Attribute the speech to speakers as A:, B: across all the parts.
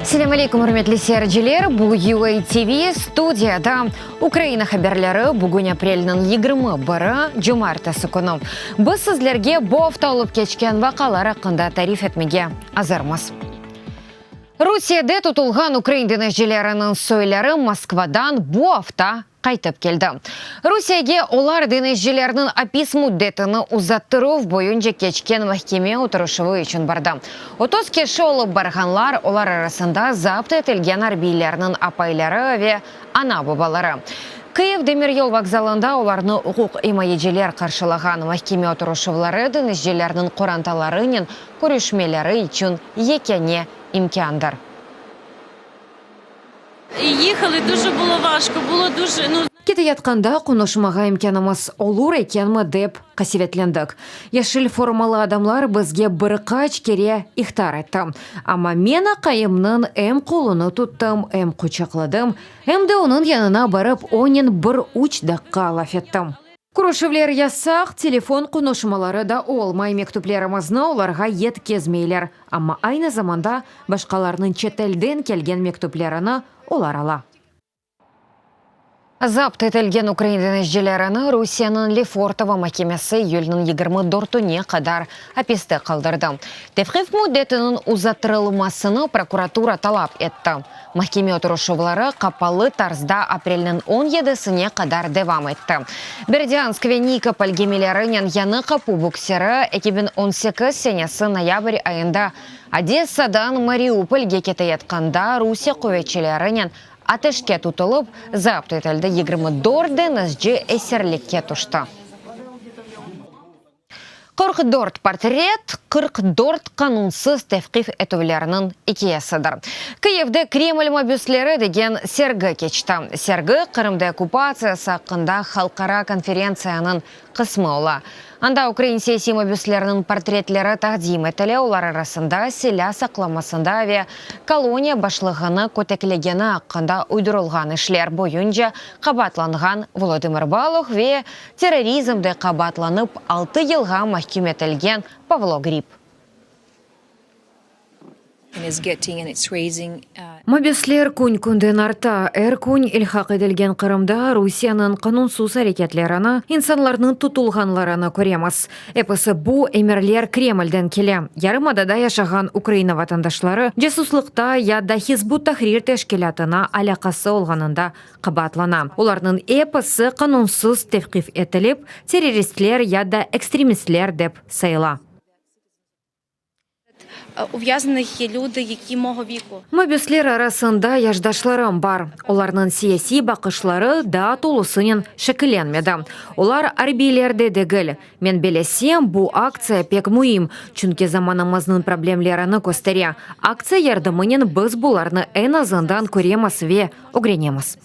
A: Selâm aleykum, ürmetli seyirciler! Bu UA TV, studiyada Ukraina haberleri, bugün aprelniñ 21-i, cumaertesi künü. Biz sizlerge bu afta olıp keçken vaqalar aqqında tarif etmege azırmız. Rusiyede tutulğan ukrain deñizcileriniñ soyları Moskvadan bu afta qaytıp keldi. Rusiyege olar deñizcilerniñ apis müddetini uzattıruv boyunca keçken mahkeme oturışuvı içün bardı. 30 kişi olıp barğanlar, olar arasında zapt etilgen arbiylerniñ apayları ve ana-babaları. Kıyiv demiryol vokzalında olarnı uquqimayeciler qarşılağan. Mahkeme oturışuvları deñizcilerniñ qorantalarınen körüşmeleri içün yekâne imkândır. Keteyatqanda qonuşmağa imkânımız olur ekenmi dep qasevetlendik. Yeşil formalı adamlar bizge bir qaç kere ihtar etti. Amma men aqayımnıñ em qolunı tuttım, em quçaqladım, em de onıñ yanına barıp onen bir üç daqqa laf ettim. Körüşüvler yasaq, telefon qonuşmaları da olmay, mektüplerimizni olarğa yetkezmeyler, amma aynı zamanda başqalarnıñ çetelden kelgen mektüplerini olar ala. Zapt etilgen ukrain deñizcilerini Rusiyeniñ Lefortovo mahkemesi iyülniñ 24-üne qadar apiste qaldırdı. Tevqif müddetiniñ uzattırılmasını prokuratura talap etti. Mahkeme oturışuvları qapalı tarzda aprelniñ 17-sine qadar devam etti. Berdânsk ve Nikopol gemilerinen Yañı Qapu buksiri 2018 senesi noyabr ayında Odessadan Mariupolge keteyatqanda Rusiye quvetçilerinen ateşke tutulıp, zapt etildi, 24 deñizci esirlikke tüşti. 44 portret, 44 qanunsız tevqif etüvlerniñ ikâyesidir. Kıyivde Kreml mabüsleri degen sergi keçti. Sergi Qırım deokkupatsiyası aqqında halqara konferentsiyanıñ qısmı ola. Anda ukrain siyasiy mabüsleriniñ portretleri taqdim etile, olar arasında silâ saqlamasında ve koloniya başlığını köteklegeni aqqında uydurılğan işler boyunca qabaatlanğan Volodımır Baluh ve Terrorizmde qabaatlanıp altı yılğa mahküm etilgen Pavlo Grib. Mabüsler kün-künden arta. Er kün ilhaq etilgen Qırımda Rusiyeniñ qanunsız areketlerini, insanlarnıñ tutulğanlarını köremiz. Episi bu emirler Kremlden kele. Yarımadada yaşağan Ukraina vatandaşları casuslıqta ya da Hizb ut-Tahrir teşkilâtına alâqası olğanında qabaatlana. Olarnıñ episi qanunsız tevqif etilip, terroristler ya da ekstremistler dep sayıla. Mabüsler arasında yaşdaşlarım bar, olarnıñ siyasiy baqışları daa tolusınen şekillenmedi. Olar arbiyler de degil. Men belesem, bu aktsiya pek müim, çünki zamanımıznıñ problemlerini köstere. Aktsiya yardımınen biz bularnı eñ azından köremiz ve ögrenemiz.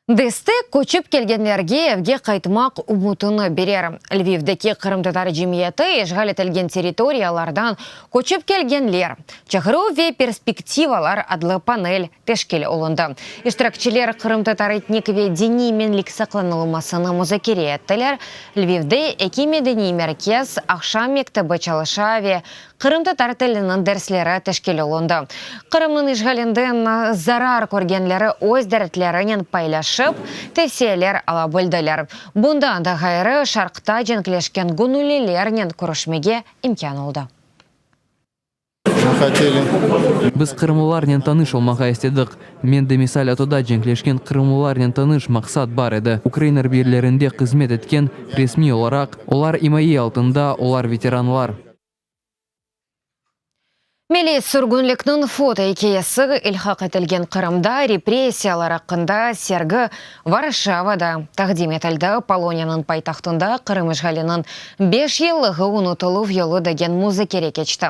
A: Destek köçip kelgenlerge evge qaytmaq ümütini berer. Lvivdeki qırımtatar cemiyeti işğal etilgen territoriyalardan köçip kelgenler, çağıruv ve perspektivalar adlı panel teşkil olundı. İştirakçiler qırımtatar etnik ve diniy menlik saqlanılmasını muzakere ettiler. Lvivde eki medeniy merkez, aqşam mektebi çalışa ve qırımtatar tiliniñ dersleri teşkil olundı. Qırımnıñ işğalinden zarar körgenleri öz dertlerinen paylaşıp, tevsiyeler ala bildiler. Bundan da ğayrı, Şarqta cenkleşken göñüllilernen körüşmege imkân oldı.
B: Biz qırımlılarnen tanış olmağa istedik. Mende, misal, ATOda cenkleşken qırımlılarnen tanış maqsat bar edi. Ukrain arbiylerinde hızmet etken, resmiy olaraq, olar imaye altında, olar veteranlar.
A: Milliy sürgünlikniñ foto ikâyesi, ilhaq etilgen Qırımda repressiyalar aqqında sergi Varşavada taqdim etildi. Poloniyanıñ paytahtında Qırım işğaliniñ beş yıllığı unutıluv yolu degen muzakere keçti.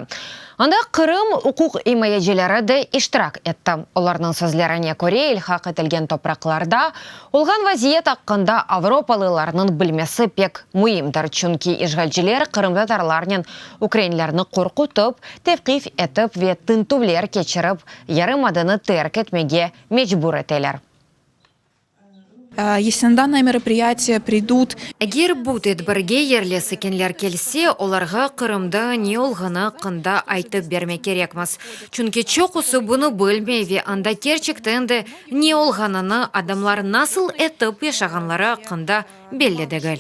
A: Anda Qırım uquqimayecileri de iştirak etti. Olarnıñ sözlerine köre, ilhaq etilgen topraqlarda olğan vaziyet aqqında avropalılarnıñ bilmesi pek müimdir, çünki işğalciler qırımtatarlarnen ukrainlerni qorqutıp, tevqif etip ve tintüvler keçirip, yarımadanı terk etmege mecbur eteler.
C: Esli na dannoye meropriyatiye pridut.
A: Eger bu tedbirge yerli sakinler kelse, olarğa Qırımda ne olğanı aqqında aytıp bermek kerekmiz. Çünki çoqusı bunı bilmey ve anda kerçekten de ne olğanını, adamlar nasıl etip yaşağanları aqqında belli degil.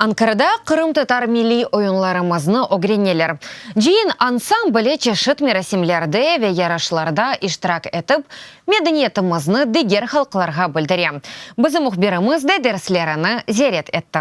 A: Ankarada qırımtatar milliy oyunlarımıznı ögreneler. Cıyın ansambli çeşit merasimlerde ve yarışlarda iştirak etip, medeniyetimizni diger halqlarğa bildire. Bizim mühbirimiz de derslerini ziyaret etti.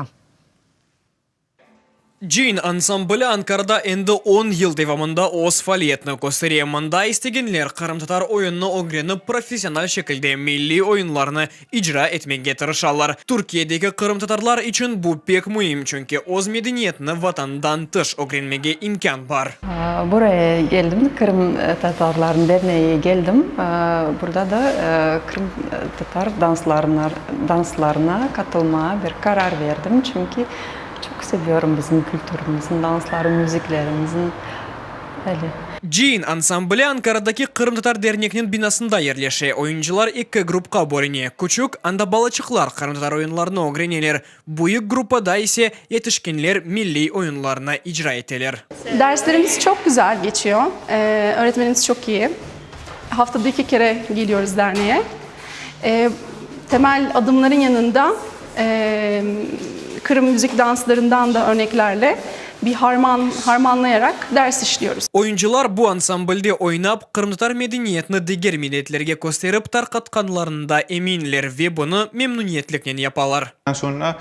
D: Cıyın ansambli Ankarada endi on yıl devamında öz faaliyetini köstere. Mında istegenler qırımtatar oyunını ögrenip, professional şekilde milliy oyunlarnı icra etmege tırışalar. Türkiyedeki qırımtatarlar içün bu pek müim, çünki öz medeniyetini vatandan tış ögrenmege imkân bar.
E: Buraya geldim, Qırım tatarlarınıñ derneğine geldim. Burada da qırım tatar danslarına qatılmağa bir qarar verdim, çünki çoq seviyorum bizim kültürümüzün, dansları, müziklerimizin. Öyle.
D: Cıyın ansambli Ankaradaki Qırımtatar dernekniñ binasında yerleşe. Oyuncılar eki grupqa bölüne, küçük, anda balaçıqlar qırımtatar oyunlarını ögreneler, Büyük gruppada ise yetişkinler milliy oyunlarnı icra eteler.
C: Derslerimiz çoq güzel geçiyor. Öğretmenimiz çoq iyi. Haftada eki kere geliyoruz derneğe. Temel adımların yanında Kırım müzik danslarından da örneklerle bir harman harmanlayarak ders işliyoruz.
D: Oyuncılar bu ansamblde oynap, qırımtatar medeniyetini diger milletlerge kösterip tarqatqanlarında eminler ve bunı memnüniyetliknen yapalar.
F: Sonra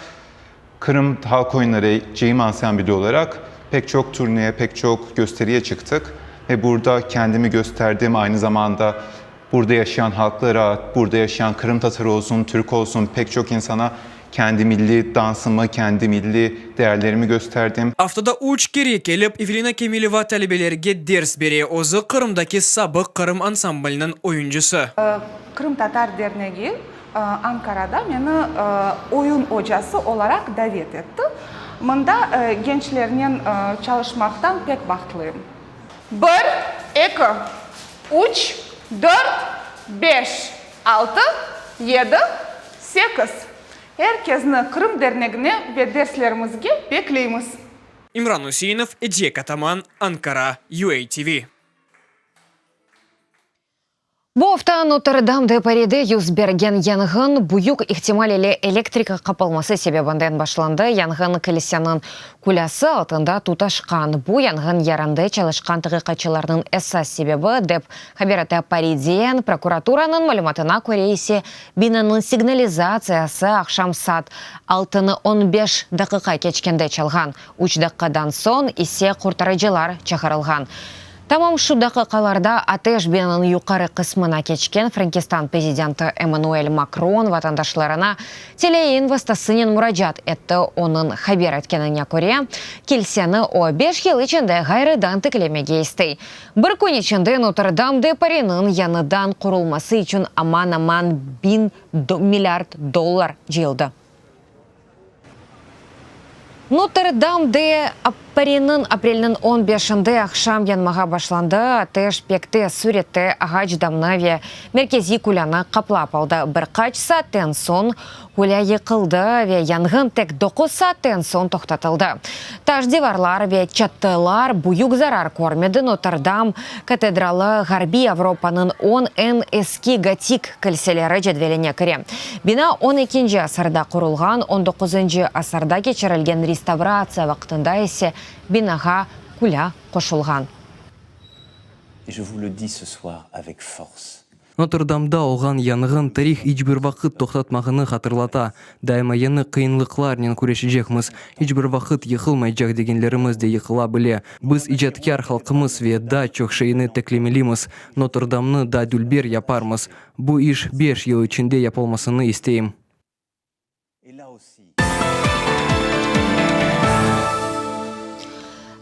F: Qırım halk oyunları Cıyım ansambli olaraq pek çoq turneye, pek çoq gösteriye çıqtıq ve burada kendimi gösterdim, aynı zamanda burada yaşayan halqlara, burada yaşayan qırımtatar olsun, türk olsun pek çoq insana kendi milliy dansımı, kendi milliy değerlerimi gösterdim.
D: Aftada üç kere kelip, Evelina Kemileva talebelerge ders bere, özü Qırımdaki sabıq Qırım ansambliniñ oyuncısı.
G: Qırımtatar dernegi Ankarada meni oyun ocası olaraq davet etti. Mında gençlernen çalışmaqtan pek bahtlıyım. Bir, eki, üç, dört, beş, altı, yedi, sekiz. Er kezni Qırım dernegine ve derslerimizge bekleymiz.
D: İmran Üseinov, Ediye Kataman, Ankara, UATV.
A: Bu afta Notr-Dam-de-Paride yüz bergen yanğın, büyük ihtimal ile elektrika qapalması sebebinden başlandı. Yanğın kilseniñ kulâsı altında tutaşqan. Bu yanğın yerinde çalışqan taqiqatçılarnıñ esas sebebi, dep haber ete Paridien. Prokuraturanıñ malümatına köre ise, binanıñ signalizatsiyası aqşam saat altını on beş daqiqa keçkende çalğan, üç daqiqadan soñ ise qurtarıcılar çağırılğan. Tamam şu daqiqalarda ateş binanıñ yuqarı qısmına keçken Frenkistan prezidenti Emmanuel Makron vatandaşlarına teleyayın vastasınen muracaat etti. Onıñ haber etkenine köre, kilseni o, beş yıl içinde ğayrıdan tiklemege istey. Bir kün içinde Notr-Dam-de-Pariniñ yañıdan qurulması içün aman-aman biñ milliard dollar cıyıldı. Notr-Dam-de Pariniñ aprelniñ on beşinde aqşam yanmağa başlandı. Ateş pek tez sürette ağaç damnı ve merkeziy kulânı qaplap aldı. Bir qaç saatten soñ kulâ yıqıldı ve yanğın tek doquz saatten soñ toqtatıldı. Taş divarlar ve çatılar büyük zarar körmedi. Notr-Dam katedralı Ğarbiy Avropanıñ on eñ eski gotik kilseleri cedveline kire. Bina on ekinci asırda qurulğan, on doquzıncı asırda keçirilgen restavratsiya vaqtında ise binağa kulâ qoşulğan.
H: Et je vous le dis ce soir avec force.
B: Notr-Damda olğan yanğın tarih iç bir vaqıt toqtatmağını hatırlata. Daima yañı qıyınlıqlarnen küreşecekmiz. İç bir vaqıt yıqılmaycaq degenlerimiz de yıqıla bile. Biz icatkâr halqımız ve daa çoq şeyni tiklemelimiz. Notr-Damnı daa dülber yaparmız. Bu iş beş yıl içinde yapılmasını isteyim.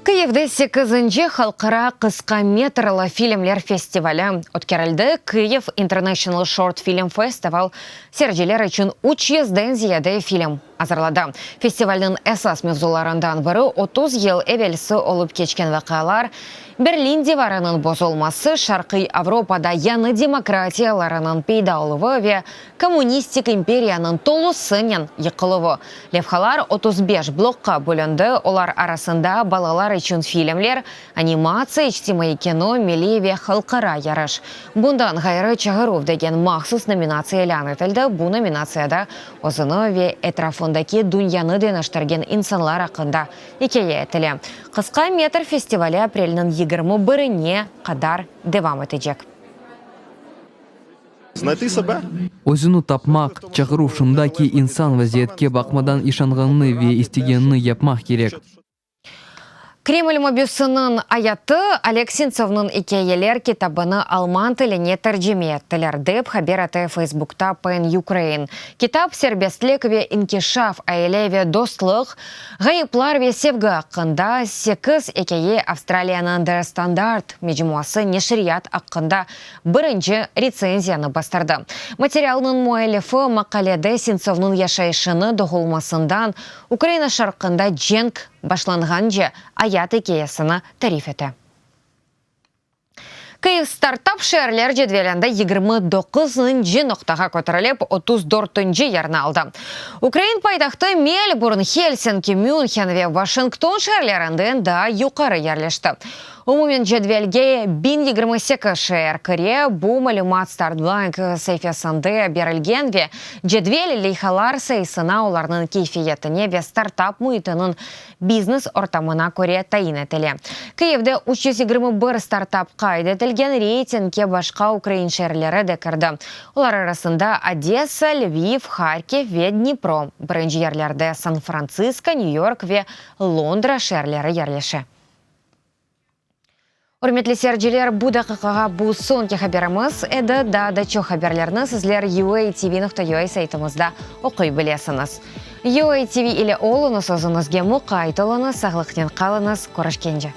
A: Kıyivde sekizinci halqara qısqa metrlı filmler festivali ötkerildi. Kyiv International Short Film Festival seyirciler içün üç yüzden ziyade film azırladı. Festivalniñ esas mevzularından biri 30 yıl evelsi olıp keçken vaqialar, Berlin divarınıñ bozulması, Şarqiy Avropada yañı demokratiyalarınıñ peyda oluvı ve kommunistik imperiyanıñ tolusınen yıqıluvı. Levhalar 35 blokqa bölündi, olar arasında balalar içün filmler, animatsiya, içtimaiy kino, milliy ve halqara yarış. Bundan ğayrı, Çağıruv degen mahsus nominatsiya ilân etildi, bu nominatsiyada özüni ve etrafındaki dünyanı deñiştirgen insanlar aqqında ikâye etile. Qısqa metr festivali aprelniñ 21-ine qadar devam etecek.
B: Özüni tapmaq, çağıruv şunda ki, insan vaziyetke baqmadan işanğanını ve istegenini yapmaq kerek.
A: Kreml mabüsiniñ ayatı, Oleg Sentsovnıñ ikâyeler kitabını alman tiline tercime ettiler, dep haber ete Facebookta PEN Ukraine. Kitap serbestlik ve inkişaf, aile ve dostluq, ğayıplar ve sevgi aqqında sekiz ikâye Avstraliyanıñ Der Standard mecmuası neşriyat aqqında birinci retsenziyanı bastırdı. Materialnıñ müellifi maqalede Sentsovnıñ yaşayışını doğulmasından Ukraina şarqında cenk başlanğance ayat ikâyesini tarif ete. Kıyiv startap şeerler cedvelinde 29-ncı noqtağa köterilip, 34-nci yerni aldı. Ukrain paytahtı Melburn, Helsinki, Münhen ve Vaşington şeerlerinden daa yuqarı yerleşti. Umumen cedvelge 1028 şeer kire, bu malümat StartBank saifesinde berilgen ve cedvel leyhalar sayısına, olarnıñ keyfiyetine ve startap müitiniñ biznes ortamına köre tayin etile. Kıyivde 321 startap qayd etilgen, reytingge başqa ukrain şeerleri de kirdi. Olar arasında Odesa, Lviv, Harkiv ve Dnipro, birinci yerlerde San-Frantsisko, Nyu-York ve Londra şeerleri yerleşe. Ürmetli seyirciler, bu daqiqağa bu soñki haberimiz edi. Daa da çoq haberlerni sizler uatv.ua saytımızda oquy bilesiñiz. UATV ile oluñız, özüñizge muqayt oluñız, sağlıqnen qalıñız, körüşkence.